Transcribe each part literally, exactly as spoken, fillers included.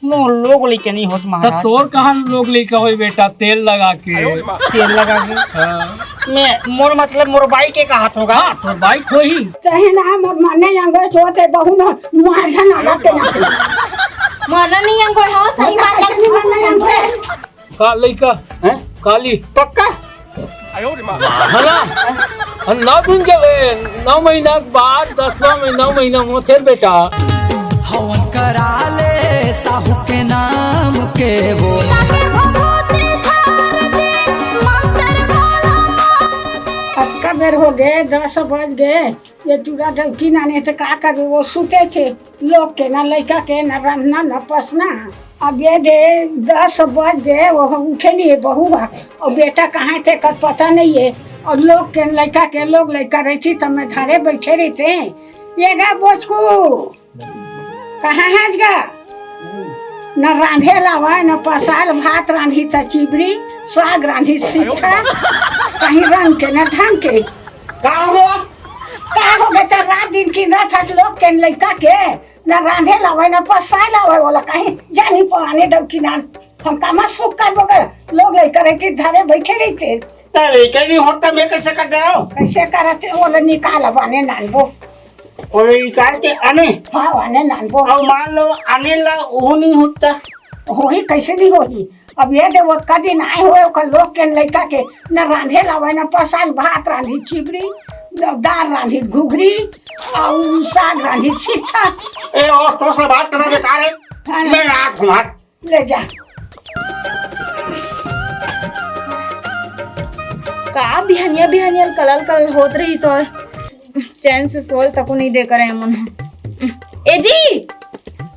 मोर लोग लइका नहीं होत त महाराज। तोर कहाँ लोग लइका होई बेटा, तेल लगा के। तेल लगा के? हाँ। मैं, मोर मतलब मोर बाइक के कहात होगा। हाँ, तोर बाइक होही। चाहे ना मोर मरना अंगो चोते बहू न मारना ना ते ना। मरना नहीं अंगो हो, सही बात है। नहीं मरना अंगो। का लइका? हैं? काली। पक्का? हला। नौ दिन के, नौ महीना के बाद, दसवाँ महीना, नौ महीना में होथे बेटा। हवन करा ले साहू के नाम के वो। अतका बेर हो गे, दस बज गे, ये टूरा डौकी नाने त का करबे, वो सुते छे। लोग के ना लइका के ना रंधना ना पसना। अब ये दे दस बज गे, वो उठे नहीं है बहू हा। और बेटा कहाँ थे, कत पता नहीं है। और लोग के लइका के लोग लइका रहिथे, त मैं धरे बैठे रहिथे। ये गा बोचकू, कहाँ है आज गा? न रांधे लावा, न पसाल भात रांधी त चिबरी, साग रांधी सिट्ठा, कहीं रंग के न ढंग के। का हो गया? का हो गया? त रात दिन की रात हट लोग के लइका के, न रांधे लावा, न पसाल लावा, वाला कहीं जानी पवाने दौकी नान। हम कामा सुख कर बोगे, लोग लइका रहिथे धरे बैठे रहिथे। त लइका नहीं होता, मैं कैसे कर दे रहा हूँ? कैसे करते, वो ले निकाल अब आने नानबो। और निकाल के आने? हाँ, आने नानबो। और मान लो आने ला वो नहीं होता। होही, कैसे नहीं होही? अब ये दे वो कदी ना आए हुए, ओकर लोग के लइका के न रांधे लावे, न पसाल भात रांधी चिबरी, न दाल रांधी घुघरी, और साग रांधी सिट्ठा। ए, और तो से बात करना बेकार है। हाँ। मैं आ तुम्हार ले जा। का बिहनिया बिहनिया कलल कलल होत रहिस होय, चैन से सोल तको नहीं दे करे मन। ए जी,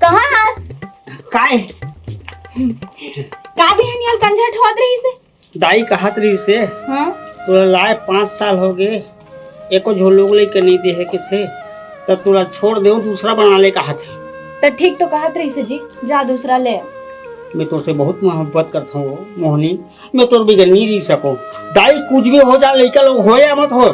कहाँ हस? काय? का बिहनिया कंझट होत रहिस हे? दाई कहत रहिस हे, हाँ? तोला लाए पाँच साल हो गे, एको झो लोग लइका नहीं देहे के थे, तब तोला छोड़ देव, दूसरा बना ले कहत हे। त ठीक तो कहत रहिस हे जी, जा दूसरा ले आ। मैं तोर से बहुत मोहब्बत करत हूँ मोहनी, मैं तोर बिगर नहीं रह सको। दाई कुछ भी हो जा, लइका लोग हो या मत हो,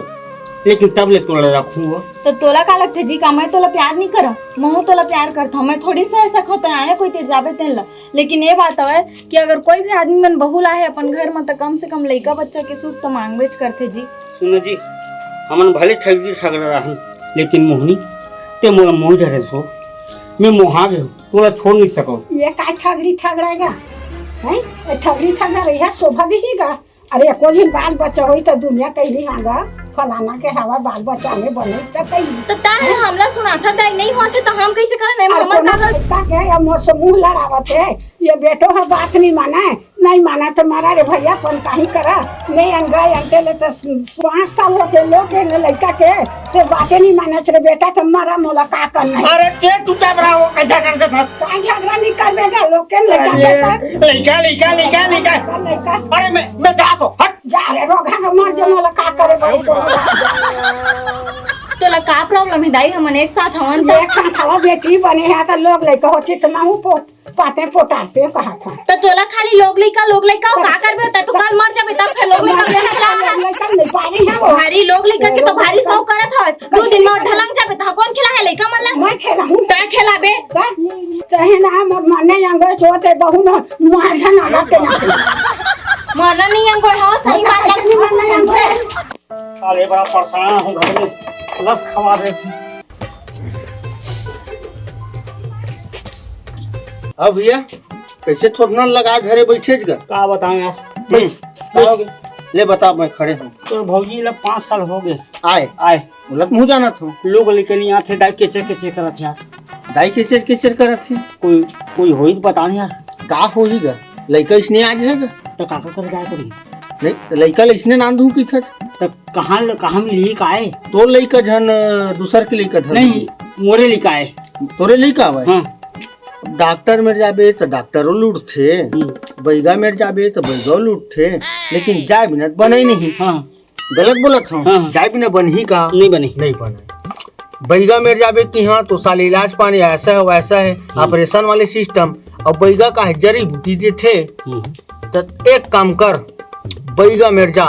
लेकिन तब ले तोला रखूंगा। त तोला का लगथे जी, का मैं तोला प्यार नहीं करव? महू तोला प्यार करत हूँ, मैं थोड़ी सह सकत हूँ आने कोई तेर जाबे तेन ला। लेकिन ये बात हवय कि अगर कोई भी आदमी मन बहू लाहे अपन घर म, त कम से कम लइका बच्चा के सुख त मांगबेच करथे जी। सुन जी, हमन भले ठगरी ठगरा रहन, लेकिन मोहनी, ते मोला मोह धरे सो, मैं मोहा गे हूँ, तोला छोड़ नहीं सको। ये काय ठगरी ठगरा गा? हैं? ये ठगरी ठगरा रही है, शोभा भी ही गा। अरे, एको दिन बाल बच्चा होई त दुनिया कही हाँ गा, फलाना के हवा बाल बच्चा में बने त कही। त ता हे हमला सुनाथा दाई, नहीं होथे त हम कैसे करन? अरे, हमर कोनो कागज लइका के या मोर से मुंह लड़ावत हे, ये बेटो ह बात नहीं माने, नहीं माना त मारा रे भैया, अपन काहीं करा। मैं अनगा अंते ले त पाँच साल हो के लोग के न लइका के, ते बातें नहीं मानत रे बेटा, त मारा मोला का करना है? अरे ते टूटा बड़ा वो का झगड़ दे था। का झगड़ा नहीं कर बेटा, लोग के लइका के अरे, साथ। लइका, लइका, लइका, लइका। लइका। अरे मैं, मैं जात हूँ, हट। जा रे रोगहा के मर जे, मोला का करे भाई तो। तोला का प्रॉब्लम है दाई, हमन एक साथ हवन त। एक साथ हवा बेटी बने है त लोग लइका होती त मैं हूँ पोत। पाते पोटाते कहा था। त तोला खाली लोग लइका, लोग लइका, का करबे? त तू कल मर जाबे, तब फिर लोग लइका के खिला। लोग लइका नहीं पानी है वो। भारी लोग लइका के तो भारी शौक करत हवस। दू दिन में ढलंग जाबे, त कौन खिला है लइका मन ला? मैं खेला हूँ। तै खेलाबे। चाहे ना, मोर मरने अंगो चोते बहू न मार ना लगते ना। मरना नहीं अंगो हो, सही बात है। नहीं मरना अंगो। अरे बड़ा परेशान हूँ, घर में लस खवा दे। अब भैया, कैसे थोथना लगा घरे बैठे ज गा? का बताएं यार। हम्म, का हो गया? ले बता, मैं खड़े हूँ। तो भौजी ला पाँच साल हो गए। आए? आए। बोला, मुँह जाना था। लोग लेके नहीं आते, दाई केचर केचर करत यार। दाई केचर केचर करत है? कोई, कोई होई तो बता नहीं यार। का होई गा? लइका इसने आज है गा? तो काका कर जाए करी? नहीं, तो लइका ले इसने नान दूँ की था। तो कहाँ ल-, कहाँ मिली का है? तो लइका झन, दूसर के लइका धर नहीं, ली। मोरे लइका है। तोरे लइका आवे? हाँ। डॉक्टर मेर जाबे त डॉक्टरो लूटथे, हम्म। बैगा मेर जाबे त बैगो लूटथे, लेकिन जाय बिना त बनय नहीं। हाँ। गलत बोलत हूँ? हाँ, हाँ। जाय बिना बनही का? नहीं बने। नहीं बने। बैगा मेर जाबे कि हाँ तो साले इलाज पानी ऐसा है, वैसा है, हम्म। ऑपरेशन वाले सिस्टम। अब बैगा का है, जड़ी बूटी देथे। हम्म। त एक काम कर, बैगा मेर जा।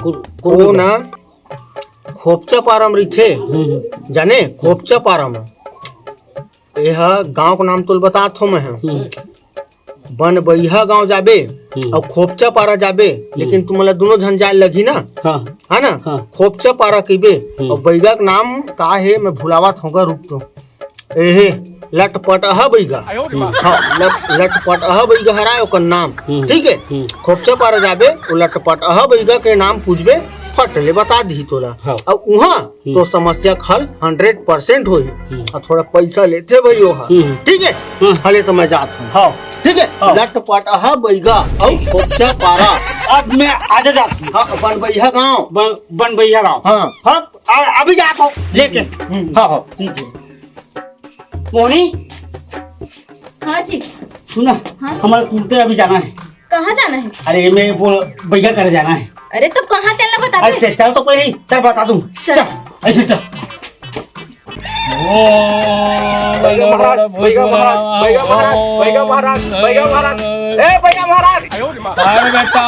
कुल, कुल वो ना खोपचा पारम रहिथे, हम्म। जाने खोपचा पारम। एहा गांव के नाम तोल बतात हो मैं ह। हम्म। बनबैहा गांव जाबे हम्म। अउ खोपचा पारा जाबे, लेकिन हम्म। तुमन ला दोनों झन जाए लगही ना, हाँ। है ना? हाँ। खोपचा पारा कहिबे, हम्म। अउ बैगा के नाम का हे, मैं भुलावत हों गा, रुक तो। एहे, लटपटहा बैगा। हम्म। हाँ, लट-, लटपटहा बैगा हराय ओकर नाम। हम्म। ठीक है? हम्म। खोपचा पारा जाबे, वो लटपटहा बैगा के नाम पूछबे, फट ले बता दिही तोला। हाँ। अउ उहाँ हम्म। तो समस्या के हल hundred percent होही। हम्म। अउ थोड़ा पैसा लेथे भई ओहा। हम्म। ठीक है? हम्म। हले तो मैं जात हूँ। हाँ। ठीक है? हाँ। लटपटहा बैगा अउ खोपचा पारा। अब मैं आजा जात हूँ। हाँ, बनबैहा गाँव। बन-, बनबैहा गाँव। हाँ। हाँ, अ-, अभी जात हूँ लेके। हम्म। हाँ, हाँ। ठीक है। मोहनी। हाँ जी। सुना, हाँ। हमारा तुरते अभी जाना है। कहाँ जाना है? अरे, मैं वो बैगा करे जाना है। अरे, तो कहाँ चलना बता दे। अरे, चल तो पहले, चल बता दूँ। चल। चल, ऐसे चल। ओ, बैगा महाराज, बैगा महाराज, बैगा महाराज, बैगा महाराज, बैगा महाराज। ए, बैगा महाराज। अरे बेटा।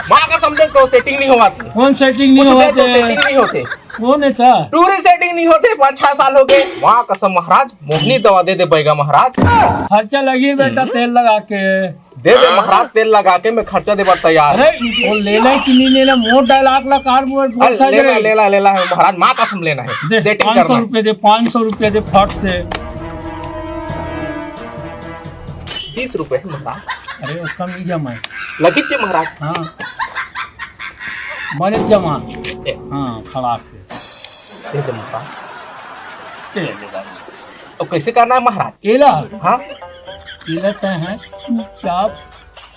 माँ कसम दे तो setting नहीं होवा थी। कौन setting नहीं कुछ होवा दे तो थे? Setting नहीं होते। कौन है था? टूरी setting नहीं होते, पाँच छह साल हो गए। माँ कसम महाराज, मोहनी दवा दे दे बैगा महाराज। खर्चा लगी बेटा, हम्म। तेल लगा के। दे दे महाराज, तेल लगा के मैं खर्चा देबर तैयार। अरे, वो लेना है कि नहीं लेना? मोर dialogue ला कार बोल, बोल अरे, था लेना, रे। लेना, लेना है महाराज, माँ कसम लेना है। दे, setting करना है। पाँच सौ रुपये दे, पाँच सौ रुपये दे, फट से। तीस रुपये है महाराज। अरे, वो कम नहीं जमा है। लगी चे महाराज। हाँ। बने जमा। ए। हाँ, खड़ाक से। दे दे महाराज। ए, ले जा। अब कैसे करना है महाराज? एला? हाँ। एला तय है, चुपचाप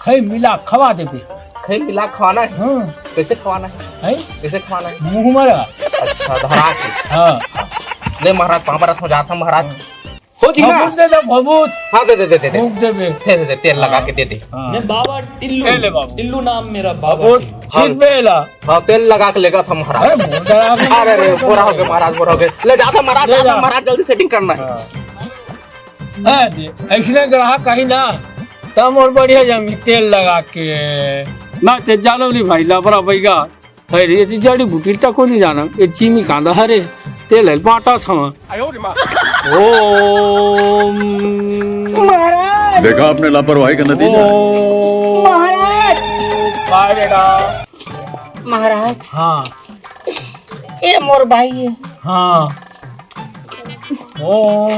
खई मिला खवा देबे। खई मिला खवाना है? हाँ। कैसे खवाना है? हैं? कैसे खवाना है? मुँह मारा। अच्छा, धरा के। हाँ। ले महाराज, पाँव परत हों, जात हों महाराज। हाँ। हो जी हाँ, ना? भभूत दे दे, भभूत। हाँ, दे दे, दे दे, दे। भभूत दे दे। दे दे, दे, तेल लगा के दे दे। हाँ। मैं बाबा टिल्लू, ए ले बाबा। टिल्लू नाम मेरा बाबा भभूत, टिल्लू। ठीक बे ला। हाँ, तेल लगा के लेगा था महाराज। अरे, मोटा लगा के अरे, अरे, बोरा हो गया महाराज, बोरा हो गया। ले जाता महाराज, ले जाता जा। महाराज, जल्दी setting करना है। हाँ। हाँ जी, ऐसने ग्राहक आही ना, तब और बढ़िया जमी तेल लगा के। ना ते जानो नहीं भाई, लबरा बैगा। अरे, ये जड़ी बूटी तक को नहीं जाना, ये चीनी कांदा हरे, तेल है, बाटा था। ओम। महाराज। देखा आपने लापरवाही का नतीजा है। ओम। महाराज। काय बेटा? महाराज। हाँ। ए मोर भाई है। हाँ। ओ,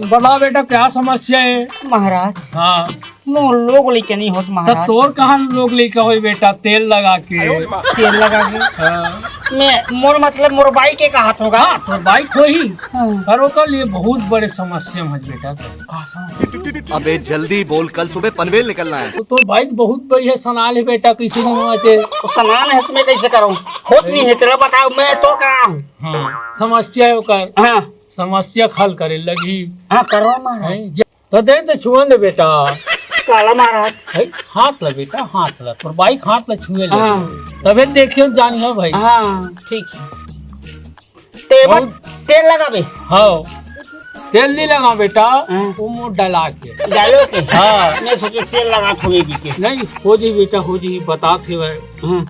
बता बेटा, क्या समस्या है? महाराज। हाँ। मोर लोग लइका नहीं होत त महाराज। तोर कहाँ लोग लइका होई बेटा, तेल लगा के? तेल लगा के? हाँ। मैं, मोर मतलब मोर बाई के कहत हों गा। हाँ, तोर बाई होही। हाँ। पर ओकर लिए बहुत बड़े समस्या में बेटा। का समस्या? अबे जल्दी बोल, कल सुबह पनवेल निकलना है। तो तोर बाई तो बहुत बढ़िया सनाल है बेटा, कैसे नहीं होते? तो सनाल है तो मैं कैसे करूँ? होत नहीं है, तेरा बताओ, मैं तो का हूँ? हाँ, समस्या है ओकर। हाँ। समस्या हल करे लगी। हाँ, करो महाराज। हैं? तो दे तो छुअन दे बेटा। काला महाराज। है, हाथ ला बेटा, हाथ ला। तोर बाई के हाथ ला छुए ले। हाँ। तबे देखियो जानियो भाई। हाँ, ठीक है। ते मत बहुत तेल लगाबे। हाँ। तेल नहीं लगा बेटा, हाँ। वो मुंह डला के। डालो के? हाँ। मैं सोचे तेल लगा छोड़े दी के। नहीं, हो जी बेटा, हो जी, बता थे भाई। हाँ।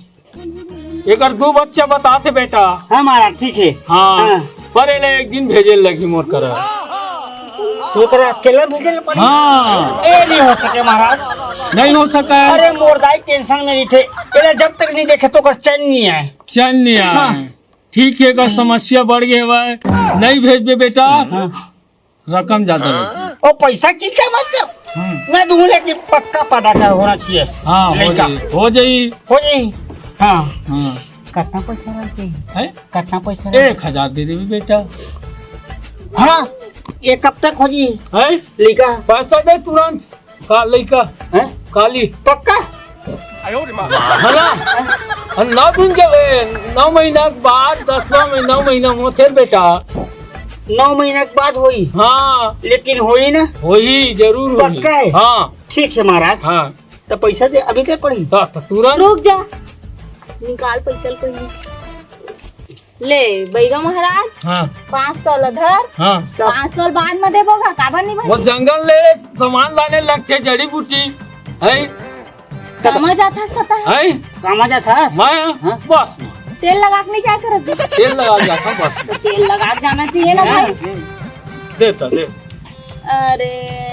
एकर दू बच्चा बता थे बेटा। हाँ महाराज, ठीक है। हाँ। हाँ। पर एला एक दिन भेजे लगी मोर करा। ओकरा अकेला भेजे ल पड़ी? हाँ। ए नहीं हो सके महाराज। नहीं हो सके। अरे मोर दाई tension में रहिथे। एला जब तक नहीं देखे तो ओकर चैन नहीं आए। चैन नहीं आए। हाँ। ठीक है, का समस्या बढ़ गई है, नहीं भेजबे बेटा। हाँ। रकम ज्यादा लगी। ओ पैसा चिंता मत कर। हम्म। मैं दूँ, लेकिन पक्का पता का होना चाहिए। हाँ, हो लइका। जाई, हो जाई। हो जाई। हाँ। हाँ। कितना पैसा रहते हैं? हैं? कितना पैसा रहते हैं? एक हजार दे देबे बेटा। हाँ, ये कब तक हो जी? हैं? लइका। पैसा दे तुरंत। का लइका? हैं? काली। पक्का? भला? अरे नौ दिन के बे, नौ महीना के बाद, दसवाँ महीना, नौ महीना में होथे बेटा। नौ महीना के बाद होई? हाँ। लेकिन होई ना? होई, जरूर होई। पक्का है? हाँ। ठीक है महाराज। हाँ। तो पैसा दे, अभी दे पड़ी? हाँ, तो तुरंत। रुक जा, निकाल पैसा ल पहले। ले, बैगा महाराज, हाँ। पाँच सौ ल धर। हाँ। पाँच सौ ल बाद म देबो गा, काबर नहीं वो भरी? जंगल ले सामान लाने लगथे, जड़ी बूटी, है? कामा जाथस पता है? है? कामा जाथस? मैं? हाँ। बस में। तेल लगा के नहीं जाया करत? तेल लगा के जाता बस में। तो तेल लगा के जाना चाहिए ना भाई। हम्म। देता, दे। अरे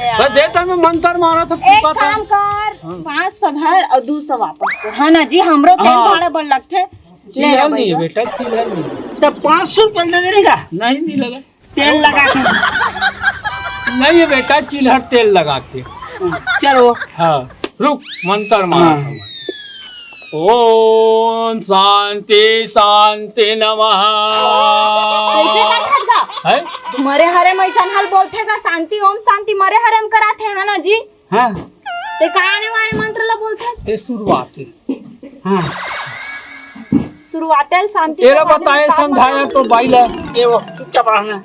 यार। तो देता मैं मंत्र मारा था, एक फूका था। काम कर, हाँ। पाँच सौ धर और दो सौ वापस कर। हाँ ना जी, हमरो तेल हाँ। भाड़ा बर लगथे। ले चिल्हर लो नहीं है भैया। बेटा, चिल्हर नहीं है। तो पाँच सौ रुपये दे देगा। नहीं, नहीं लगा। तेल लगा के। नहीं है बेटा, चिल्हर तेल लगा के। चलो। हाँ, रुक, मंत्र मारा हाँ। था मैं। ओम शांति शांति नमः। कैसे करथस गा? है? मरे हरे में अइसन हल बोलथे गा, शांति ओम शांति मरे हरे में कराथे ना, ना जी। हाँ। ते का आने वाले मंत्र ला बोलथे? ये शुरुआत है। हाँ। शुरुआत है शांति एला से बताए वाले का समझाया मतलब? तो बाई ला। ये वो चुपचाप रहना।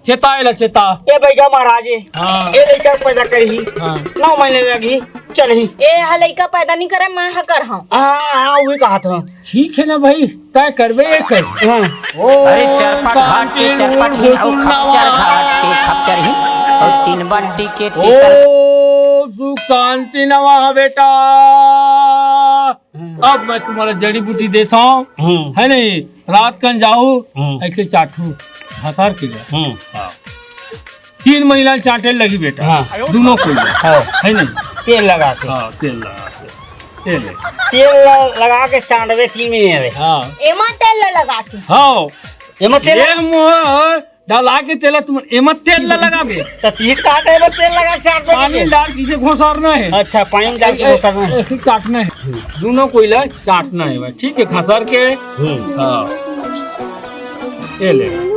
चेता एला चेता। ए बैगा महाराज, हाँ। ए लइका पैदा करही, हाँ। नौ महीने लगही, चलही। ए ह लइका पैदा नहीं करे, मैं ह कर हूँ। हाँ, हाँ, वही कहा था। ठीक है ना भाई, तय करबे ये कर। हाँ। अरे चरपट घाट के चरपट ही अउ खच्चर घाट के खच्चर ही अउ तीन बंटी के तीसर। ओ सुख शांति नमः बेटा। हम्म। अब मैं तुम्हारा जड़ी बूटी देता हूँ, हम्म। है नहीं? रात कन जाओ, हम्म। ऐसे चाटू हसार के जा। हम्म। हाँ। तीन महीना चाटे लगी बेटा, हाँ। दोनों को ही। हाँ। है नहीं? तेल लगा के। हाँ, तेल लगा के। तेल ले। तेल ल-, लगा के चाटबे तीन महीने रे। हाँ। एमा तेल ल लगा के। हाँ। एमा तेल ये मोह डला के तेला तुम एमा तेल ला लगाबे। त तीत का आता है, एमा तेल लगा चाट बजे पानी के? डाल के इसे घोसारना है। अच्छा, पानी डाल के ऐ-, ऐ-, घोसारना है। ऐसे काटना है। दोनों कोइला चाटना है भाई, ठीक है, खसर के। हम्म। हाँ। ये ले।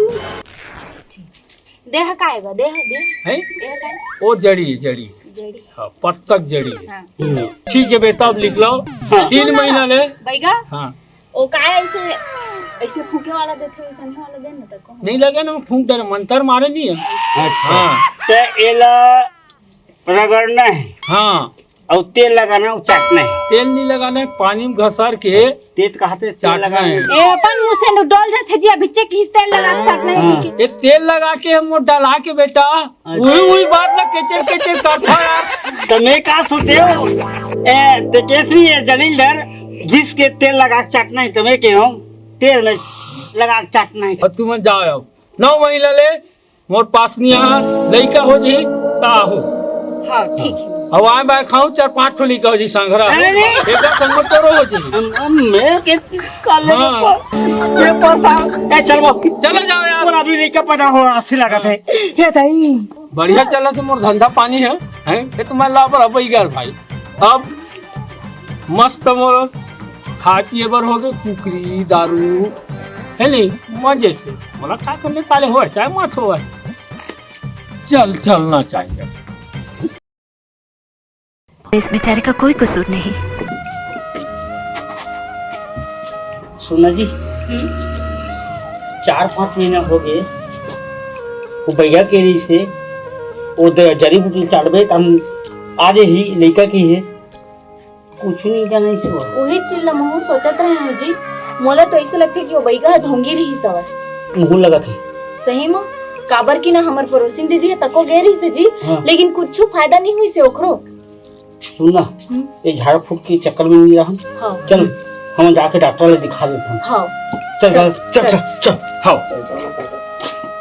देह का आएगा, देह, देह। हैं? देह का आएगा? वो जड़ी है, जड़ी। जड़ी। हाँ, पत्तक जड़ी है। हाँ। हम्म। ठीक है बेटा, अब लिख लो। हाँ। तीन सुन ना, महीना ले। बैगा? हाँ। ओ काय ऐसे, ऐसे फूके वाला देथे, वैसे नहीं वाला दे ना तको। नहीं लगे ना, फूंक दे ना, मंतर मारे नहीं है। अच्छा। हाँ। ते एला रगड़ना है। हाँ। और तेल लगाना है, वो चाटना है। तेल नहीं लगाना है, पानी में घसर के तेल कहाँ ते तेल चाटना लगाना है। है। ए, अपन मुँह से डोल जाथे जी, अभी चेक इस तेल लगा के चाटना है हाँ। इनके। ये तेल लगा के हम वो डला के बेटा, अच्छा। वही, वही बात ना केचर, केचर करता यार। तो मैं का सोचे हूँ, ए, ते केसरी है जलील धर, घिस के तेल लगा के चाटना है, तो मैं कह रहा हूँ, तेल में लगा के चाटना है। और तुम जाओ अब, नौ महीना ले, मोर पास नहीं आ, लइका हो जी, का हो? हाँ, ठीक है। अब आए बाय खाऊं, चार पांच ठो लइका हो जी, संघरा। अरे नहीं। एक बार संगत करो हो जी। हम, हम, मैं के काले हाँ। में पर, ये परेशान, ए, चल वो। चलो जाओ यार। और अभी लइका पैदा हो, आसी लागत है। ये दाई। बढ़िया चला तो मोर धंधा पानी है, हैं? ये तो मैं ला पर अब ही गया भाई। अब मस्त मोर खाए पिए बर हो गए, कुकरी, दारू, है नहीं? मजे से। मोला का करने साले होए, चाहे मत होए। चल, चलना चाहिए। इस बेचारे का कोई कसूर नहीं। सुना जी, हम्म? चार पाँच महीना हो गए, वो भैया के रही से, वो द-, जड़ी बूटी चाटबे, हम आज ही लइका की है, कुछ नहीं जाना इस बार। उही चीज ला महू सोचत रहे हूँ जी। मोला तो ऐसे लगथे कि वो बैगा ह ढोंगी रहिस हवय। महू लगत हे। सही म? काबर कि ना हमर पड़ोसिन दीदी ह तको गे रहिस हे जी, हाँ। लेकिन कुछु फायदा नहीं हुई से ओखरो। सुन ना, हम्म। ये झाड़ फूक के चक्कर में नहीं रहा। हाँ। चल, हम जाके डॉक्टर ले दिखा लेते हैं। हाँ। चल, चल, चल, चल, चल। चल, चल, हाँ।